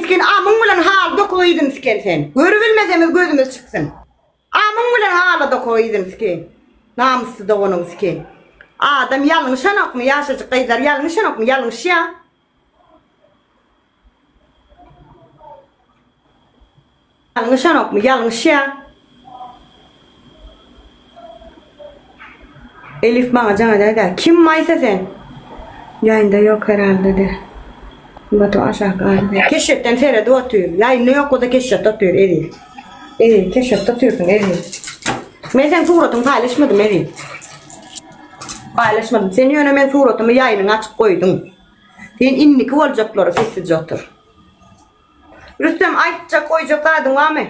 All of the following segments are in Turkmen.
Siken amyň bilen haly doka yzyny siken sen. Görübilmesemiz gözümiz çyksyn. Amyň bilen haly doka yzyny siken. Namysly doganyň siken. Adam ýalňyşanokmy ýaşajyk gyzlar ýalňyşanokmy ýalňyşýa. Ýalňyşanokmy ýalňyşýa. Elif maňa jaň edäýdä. Kim Maýsa sen? Ýaýynda ýok herhalde de. Batu aşak galdy. Keşetden seredip otyr. Ýaýynda ýok bolsa keşetde otyr Eziz. Eziz keşetde otyrsyň Eziz. Men seň suratyňy paýlaşmadym Eziz. Paýlaşmadym. Sen ýöne men suratymy ýaýynyňy açyp goýduň. Sen indiki boljaklara sessizje otur. Rüstem aýtjak goýjak zadyň barmy?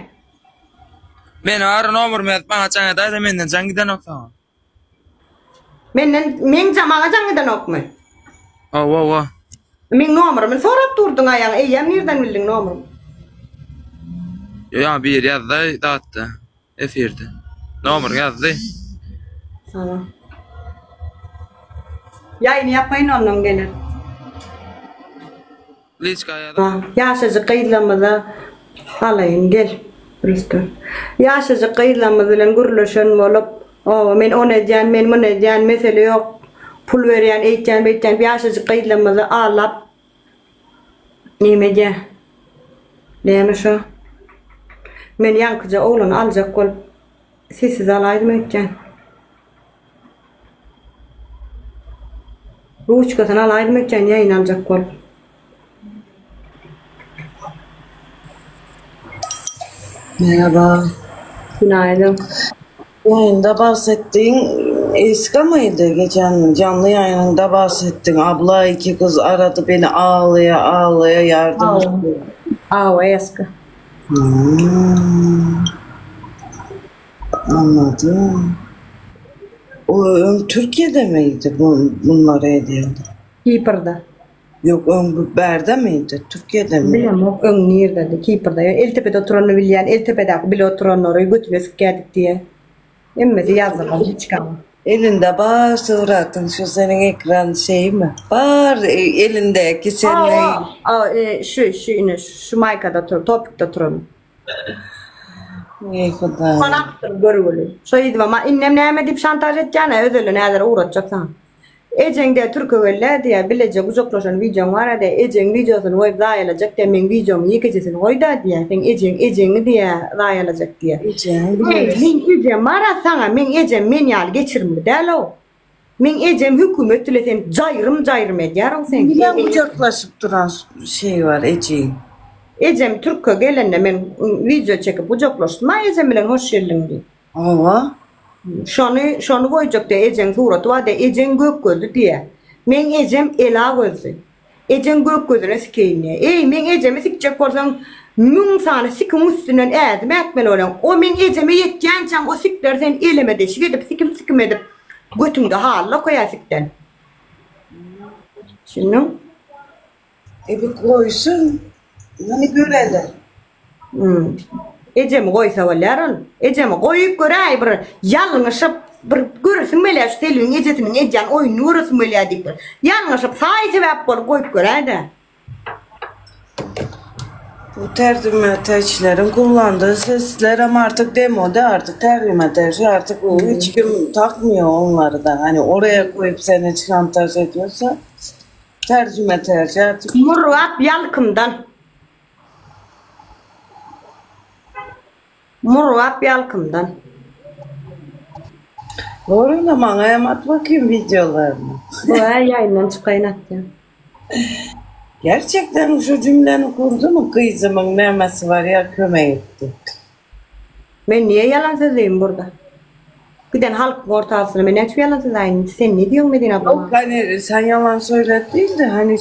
Meni ara nomerymy ýazyp maňa jaň edäýdä menden jaň gidenok saňa. Menden meň ja maňa jaň gidenokmy? Hawa hawa. Meň nomerymy sorap durdyň aýaň eýýäm nirden bildiň nomerymy? Ýa biri ýazdy zatda efirde. Nomeryňy ýazdy. Salam. Ýaýyny ýapaýyn ondan geler. Liçka ýazyp. Ýaşajyk gyzlamyza alaýyn gel Rüstem. Ýaşajyk gyzlamyz bilen gürleşen bolup, oba men ony edýän, men muny edýän, mesele ýok, pul berýän, eýtýän, beýtýän diýip ýaşajyk gyzlamyzy aldap neme edýär. Näme şo? Men ýaňkyja oglany aljak bolup sessiz alaýdym öýtýän. Ruçkasyny alaýdym öýtýän ýaýyny aljak bolup. Merhaba. Günaydyn. Ýaýynda bahsetdiň Eska mıydy geçen janly ýaýynyňda bahsetdiň abla iki gyz arady beni aglaýa aglaýa ýardam istiyor. Awa Eska. Hmm. Anladım. O öň Türkiye'de miydi bu, bunları ediyordu? Kiprde. Yok öň bu bärde miydi? Türkiye'de mi? Bilemok öň nirdedi Kiprde. Eltepede oturanyny bilýän, Eltepedäki bile oturanlary götüne sikýädik diýe. Hemmesi ýazdylar liçkama. Elinde bar suratyň şu seniň ekran şeymi? Bar e, elindeki senin. Awa, awa, e, şu şu ine şu maýkada otur, topikde oturan. Eý Hudaý. Konakdyr görgüli. Şo ýüzüme ma indem näme diýip şantaž etýän-ä özelen häzir ugratjak saňa. Ejeň diýä türke gelýä diýä bileje gujaklaşan wideoň bar-a diýä ejeň wideosyny goýup zaýalajak diýä meň wideomyň ýekejesini goý-da diýä seň ejeň ejeňi diýä zaýalajak diýä. Ejeňi Eý bileris. meň ejem bar-a saňa meň ejem men ýaly geçirimli däl-ow. Meň ejem hökümet bile seni jaýrym jaýrym edýär ow seň. Bilen gujaklaşyp duran şey bar ejeň. Ejem türke gelende men wideo çekip gujaklaşdym a ejem bilen hoş geldiň diýip. Hawa. Şony şony goýjak diýä ejeň suraty bar diýä ejeň gök gözli diýä. Meň ejem ela gözli. Ejeň gök gözüne sikeýin diýýär. Eý, meň ejemi sikjek bolsaň, müň sany sikiň üstünden ädim ätmeli bolýaň. O meň ejeme ýetýänçäň o sikleri sen eleme deşik edip, sikim-sikim edip, götüňde haly okaýar sikden. Düşündiň? E bir goýsun, ýene göreli. Ejemi goýsa bolýar ol. Ejemi goýup göräý bir ýalňyşyp bir göresim gelýär şu Selbiň ejesiniň edýän oýnuny göresim gelýär diýip bir ýalňyşyp saý sebäp bolup goýup göräýdä. Bu terjimeçileriň kullandygy seslerem artık demode artık terjimeçi artık hiç kim takmıyor onları da hani oraya koyup seni şantaj ediyorsa tercüme artık Murgap ýalkymdan. Murgap ýalkymdan. Doğru maňa hem at bakayım videolarını. Bu ýaýyndan çykaýyn atýan. Gerçekten şu cümleni kurdu mu kızımın nämesi var ya kömek etti. Men niye ýalan sözleýin burada? Giden halkyň ortasyna men näçe ýalan sözläýin? Sen ne diýoň Medine abla? Yok hani sen yalan söyle değil de hani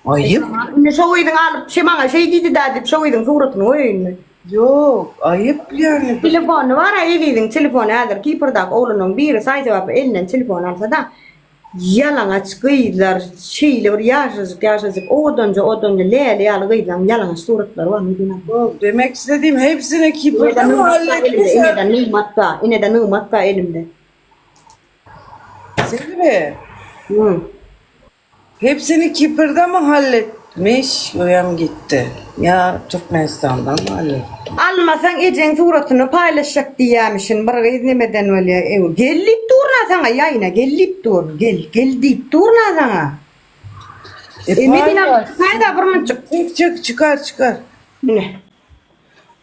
ayıp. Indi şo gyzyň alyp şe maňa şeý diýdi dä diýip şo gyzyň suratyny goýaýynmy? Yok ayıp yani. Telefony bar-a Eziziň telefony häzir Kiprdaky oglanyň biri saý-sebäp elinden telefon alsa-da ýalaňaç gyzlar şeýle bir ýaşajyk ýaşajyk owadanja owadanja läle ýaly gyzlaň ýalaňaç suratlary bar Medine abla. Yok demek istediğim hepsini Kipr'da mı halletmişler? Ine-de nygmat bar, ine-de nygmat bar elimde. Selvi. Hı. Hepsini Kipr'da mı halletmişler? Miş öýem gitdi. Ýa Türkmenistandan mı? Almasaň ejeň suratyny paýlaşjak diýýämişin bir gyz nemeden bolýa ew gel diýip durna saňa ýaýyna gel diýip dur gel gel diýip durna saňa. E, E, Medina paýlaş. paýda bir munçuk. Çek çek çykar çykar. Ine.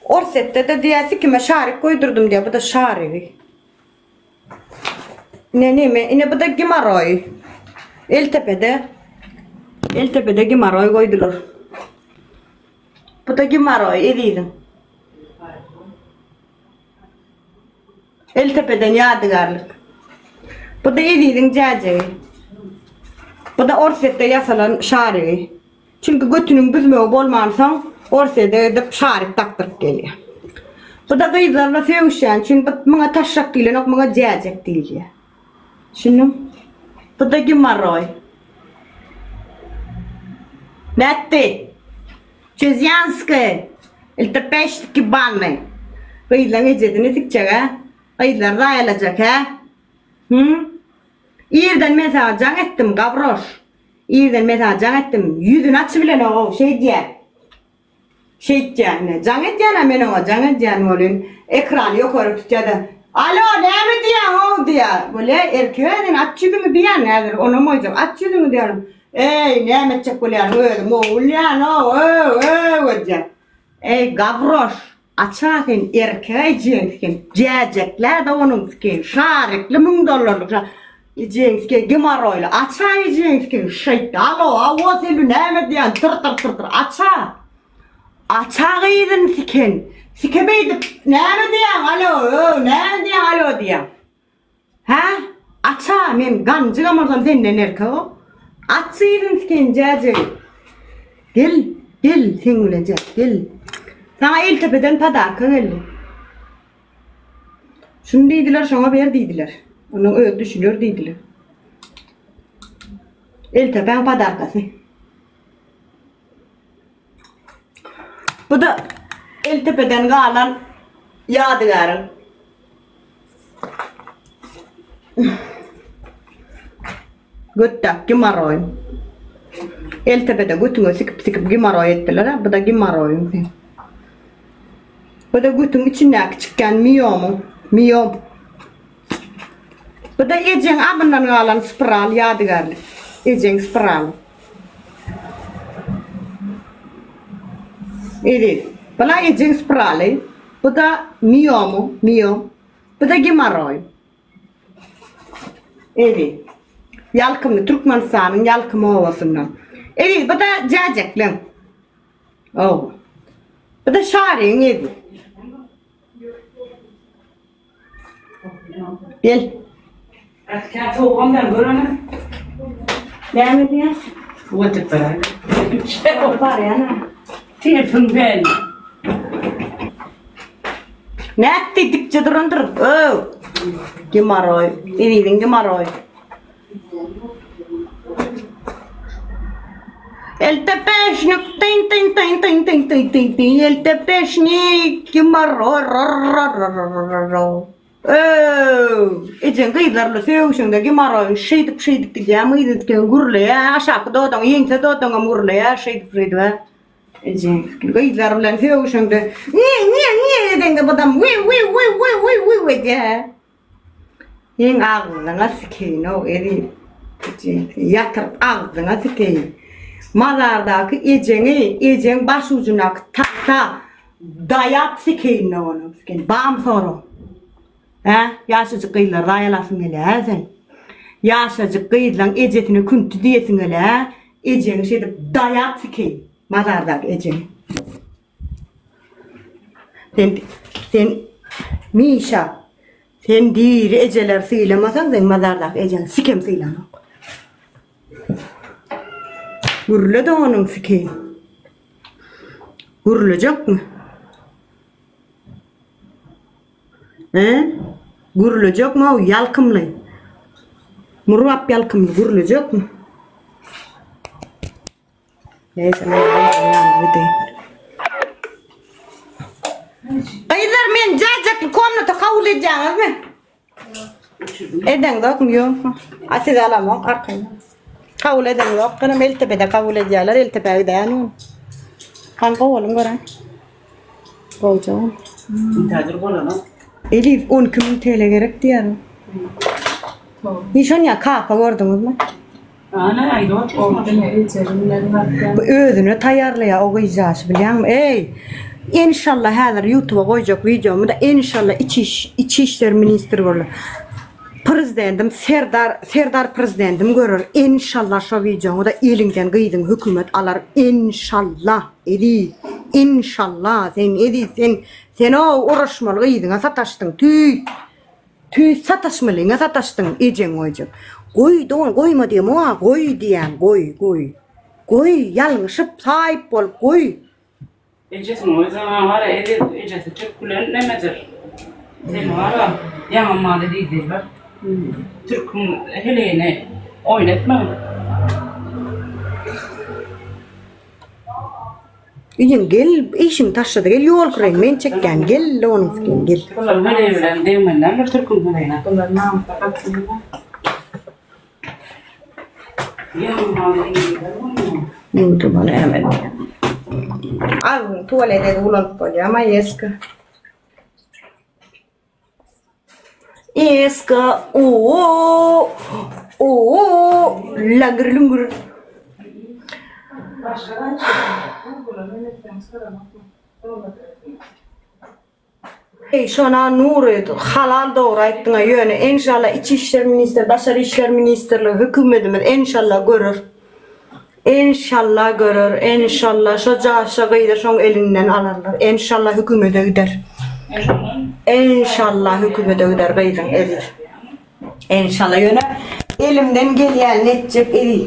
Orsýetde-de diýýä sikime şarik goýdurdym diýýä bu da şarigi. Ine neme ine bu da gemoroý. Eltepede Eltepede gemoroý goýdular. Bu da gemoroý ezizim. Eltepeden ýadygärlik. Bu da Eziziň jäjegi. Bu da Orsýetde ýasalan şarigi. Çünki götüniň büzmegi bolmansoň, Orsýete gidip şarik dakdyryp gelýär. Bu da gyzlarla sögüşýän üçin bu muňa taşşak diýlenok, muňa jäjek diýilýär. Düşündiň? Bu da gemorroý. Nätdi? Çözýanskiý! Iltepeştiki banny! Gyzlaň ejesini sikjek-ä? Gyzlary zaýalajak, hä? Hü? Irden men saňa jaň etdim, Gawroş. Irden men saňa jaň etdim. Ýüzüni açybilenok-ow, şeýdýä. Şeýtýä, ine, jaň edýän-ä men oňa, jaň edýän welin, ekrany ýokary tutýa-da, Alo, näme diýýäň-ow diýýä. Bolýa, erkek-ä sen, aç ýüzüňi diýýän häzir, onam goýjak, aç ýüzüňi diýýän. Eý, näme etjek bolýanyňy özüm gowy bilýän-ow, öw, öw edýär. Eý, Gawroş, aç-a sen erkek ejeň siken, jäjeklä-de onuň siken, şarikli müň dollarlyk şa, ejeň siken, gemorroýly, aç-a ejeň siken, şeýtdi, alo, awo, Selbi näme diýýän, tyr-tyr-tyr-tyr, aç-a. Aç-a gyzyn siken, sike beýdip, näme diýýäň, alo, öw, näme diýýäň, alo diýýäň. Hä? Aç-a, men ganjygam bolsam senden erkeg-ow. Aç yzyny siken jäjegi. Gel, gel, seň bilen jä, gel. Saňa Eltepeden podarka geldi. Şuny diýdiler, şoňa ber diýdiler. Onuň özi düşüner diýdiler. Eltepäň podarkasy. Bu-da Eltepeden galan ýadygäriň. Götdäki gemorroýyň. Eltepede götüňe sikip-sikip gemorroý etdiler-ä, bu-da gemorroýyň seň. Bu-da götüň içindäki çykýan miomyň, miom. Bu-da ejeň abyndan galan spiral ýadygärlik. Ejeň spiraly. Eziz, bu-la ejeň spiraly, bu-da miomy, miom. Bu-da gemorroý. Eziz. Ýalkymly Türkmenistanyň Ýalkym obasyndan. Eziz, bu-da jäjekleň. Ow. Bu-da şaryň eziz. Gel. Äskä towugam ben görene. Näme diýýän? Götürip beräý. Barýan. Telefon ben. Nätdi dikje durandyr. Öw. Gemaroý. Eziziň gemaroý. Eltepeşnik tin tin tin tin tin tin tin tin eltepeşnik gemaroý. Öw. Ejeň gyzlar bilen sögüşeňde gemaroýyň şeýdip şeýdip gidýär, yzy diken gürleýär, aşaky dodagyň ýeňse dodagyňam gürleýär şeýdip şeýdip. Ejeň gyzlar bilen sögüşeňde ne ne ne edeňde budam wi wi wi wi wi wi edýär. Seň agzyňa sikeýin-ow eziz. Ejeň ýatyryp agzyňa sikeýin. Mazardaky ejeňi ejeň başujundaky tagta daýap sikeýin-ow onuň sikeýin. Bam sorag. Hä? Ýaşajyk gyzlary zaýalasyň gelýär-ä sen? Ýaşajyk gyzlaň ejesine künti diýesiň gelýär-ä? Ejeňi şeýdip daýap sikeýin, mazardaky ejeňi. Sen, sen, Mişa, sen diri ejeleri sylamasaň, seň mazardaky ejeňi sikem sylanok. Gürle doganyň sikeýin. Gürlejekmi? Hä? Gürlejekmi-ow, ýalkymly? Murgap ýalkymly gürlejekmi? Neyse, men ýanyna gideýin. Gyzlar, men jäjekli komnata kabul edýäňizmi? Edeňzokmy, ýokmy? A sizi alamok, arkaýyn. Kabul eden ýok. Gynam Eltepede kabul edýärler. Eltepä gidäýen ol. Hany gowalyň göräý. Gowja ol. Häzir bolanok. Elif 12 müň TL gerek diýýär. Nişan ýa kaka gördüňizmi? Ana aýdyp otyrsyň. Bu özüne taýýarlaýar o gyzjaşy bilýäňmi? Eý! Enşalla häzir ýutuba goýjak wideomy da enşalla iç iş iç işler ministri bolar. Prezidentim Serdar Serdar prezidentim görer enşalla şo wideoňy da eliňden gyzyň hökümet alar enşalla Eziz enşalla sen Eziz sen sen o uraşmaly gyzyňa sataşdyň tüýs Tüýs sataşmalyňa sataşdyň ejeň goýjak. Goý dogan goýma diýemok-a goý diýýän goý goý. Goý ýalňyşyp saýyp bolup goý. Ejesini goýsaň gara eziz ejesi türk bilen nemedir. Seni gara ýaňy maly diýdiler. Türküň heleýini oýun etmegin. Ejeň gel işiňi taşlada gel ýol kireýin men çekýän gel onuň sikin gel. Bular heleý bilen degmeliler bir türküň heleýine. Bular namysa gaçyrma. Ýaňy maly diýdiler muny. Ýuwduba näme edýän. Agzyň tualete ulanyp bolýamy Eska. Eska oo oo lagır lüngür. Eý şona Nury halal dogry aýtdyňa ýöne enşalla iç işler ministr daşary işler ministrligi hökümetimiz enşalla görer enşalla görer enşalla şo jaşa gyzy şoň elinden alarlar enşalla hökümete gider enşalla hökümete gider gyzyň eli Enşalla ýöne elimden gelýänini etjek Eziz.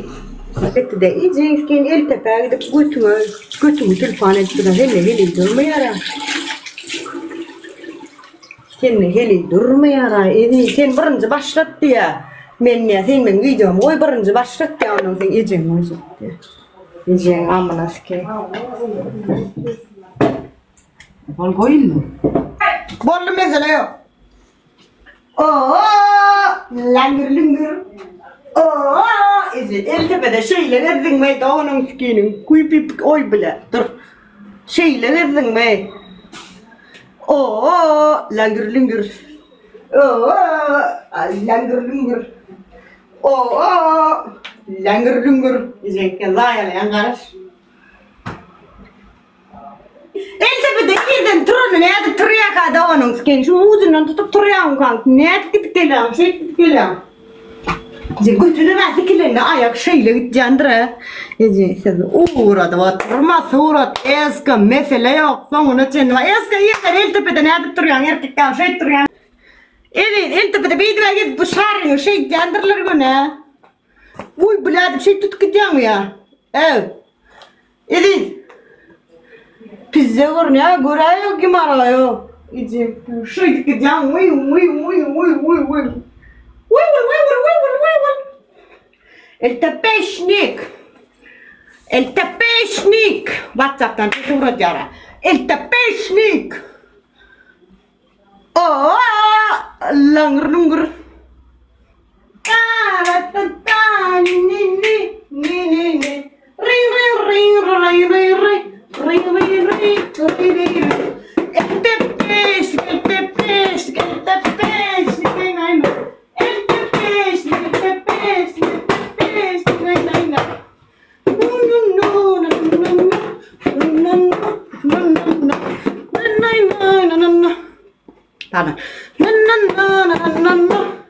Etdi-de ejeň sen Eltepä gidip götüňe götüňi tülpan edip duran sende heleý durmaýara. Sende heleý durmaýara Eziz sen birinji başlat diýä. Men diýä sen meň wideomy goý birinji başlat diýä ondan soň ejeň goýjak diýä. Ejeň amyna sikeý. Bol goý indi. Boldy mesele ýok. Oo, längir lüngür. Oo, eje, eltepede şeýle gezdiňmi, doganyň sikiniň, kuý pip oý bile, dur. Şeýle gezdiňmi? Oo, längir lüngür. Oo, längir lüngür. Oo, längir lüngür. Ejeňki zaýalaýan garaş. Eltepede irden turany nädip turýarka doganyň siken şu ujundan tutup turýaňkaň nädip gidip gelýäň şeýdip gidip gelýäň. Eje götüne bä sikilende aýak şeýle gitýändir a. Eje siz ugradyp oturma surat eska mesele ýok soňuna çenli bar eska irden eltepede nädip turýaň erkek ýaly şeýdip turýaň. Eziz eltepede beýdibä gezip bu şaryňy şeýdýändirler göni. Uý blädip şeýdip tutup gidýäňmi ýa. Äw. Eziz. Pizze görünýär, göräýok gimaraýok. Eje, şeýdip gidýän, uý, uý, uý, uý, uý, uý. Uý, uý, uý, uý, uý, uý, uý, uý. Eltepeşnik. Eltepeşnik. WhatsApp-dan ses ugradýar. Eltepeşnik. Oo, laňyr luňgur. Pardon.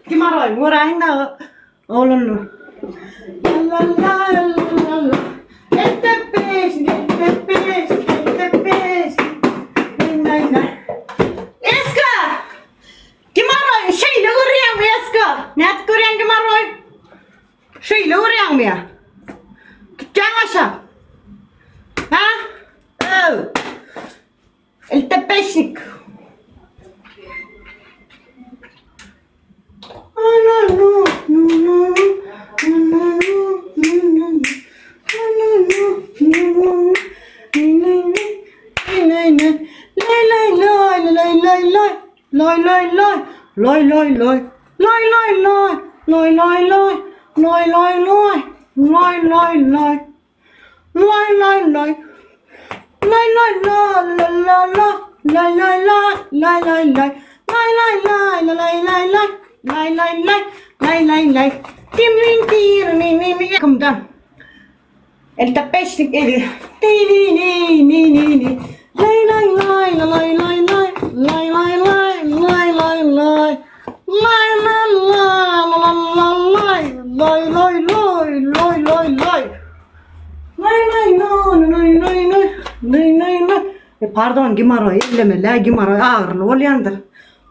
Kim araýyn? Göräýiň dagy. Oglanlar. La la la la la. Eltepeş, eltepeş, eltepeş. Nay nay. Eska! Kim araýyn? Şeýle görýäňmi Eska? Nädip görýäň kim araýyn? Şeýle görýäňmi ýa? Tutýaň aşak. Ha? Öw. Eltepeşik. Loý loý loý loý loý loý loý loý loý loý loý loý loý loý loý. Laý laý laý. Laý laý laý. Laý laý la la la la. Laý laý laý laý laý laý. Laý laý laý la laý laý laý. Laý laý laý laý laý laý. Tim rin tir ni ni ni. Ýakymda. Eltap beşlik eli. Ti ni ni ni ni ni. Laý laý laý la laý laý laý. Laý laý laý laý laý laý. Laý la la la la la laý. Laý laý laý laý laý laý. Laý laý laý laý laý laý. Laý laý laý. E, pardon, gimaroý ellemeli, gimaroý agyryly bolýandyr.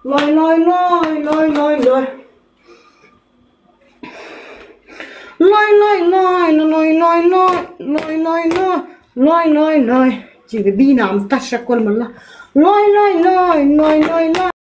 Laý laý laý laý laý laý. Laý laý laý laý laý laý laý laý laý laý laý laý. Jigi binamyz taşrak bolmaly. Laý laý laý laý laý laý.